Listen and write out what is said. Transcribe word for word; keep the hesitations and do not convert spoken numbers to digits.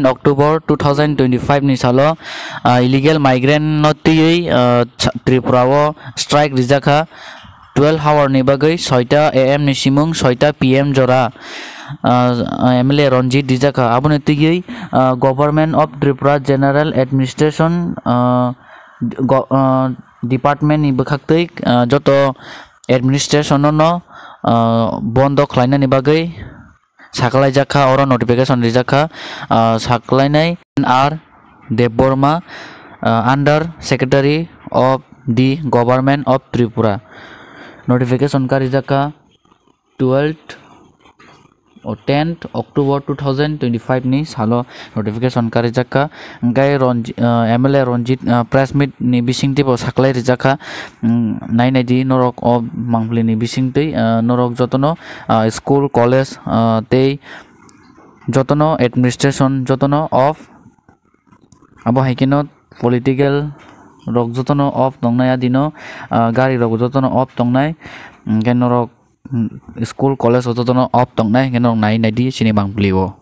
October two thousand twenty-five ni salo, ah, illegal migrant no twiwi, ah, Tripura o strike rijak kha. Twelve hour ni bagwi soita A M ni simung soita P M jora, ah, M L A Ranjit rijak kha. Aboni twiwi, ah, Government of Tripura General Administration, ah, go-, ah, Department ni bwkhaktwi, ah, joto administration no, ah, bondo khlainani bagwi saklaijak kha, oro notification rijak kha, ah, saklainai R Debbarma, ah, Under Secretary of the Government of Tripura. Notification karijak kha twelfth o tenth October two thousand twenty-five ni salo notification karijak kha. Hingkhe Ranji-, ah, M L A Ranjit, ah, press meet ni bisingtwi bo saklai rijak kha. Hmm, nai nai di norok o mangpili ni bisingtwi, ah, norok jotono, ah, school, college, ah, tei jotono administration jotono off. Abo hai kheno political rok jotono off tongnai, adino, ah, gari rok jotono off tongnai. Hingkhe norok, hmm, school, college rok jotono off tongnai, hingkhe norok nai nai di chini mangpili o.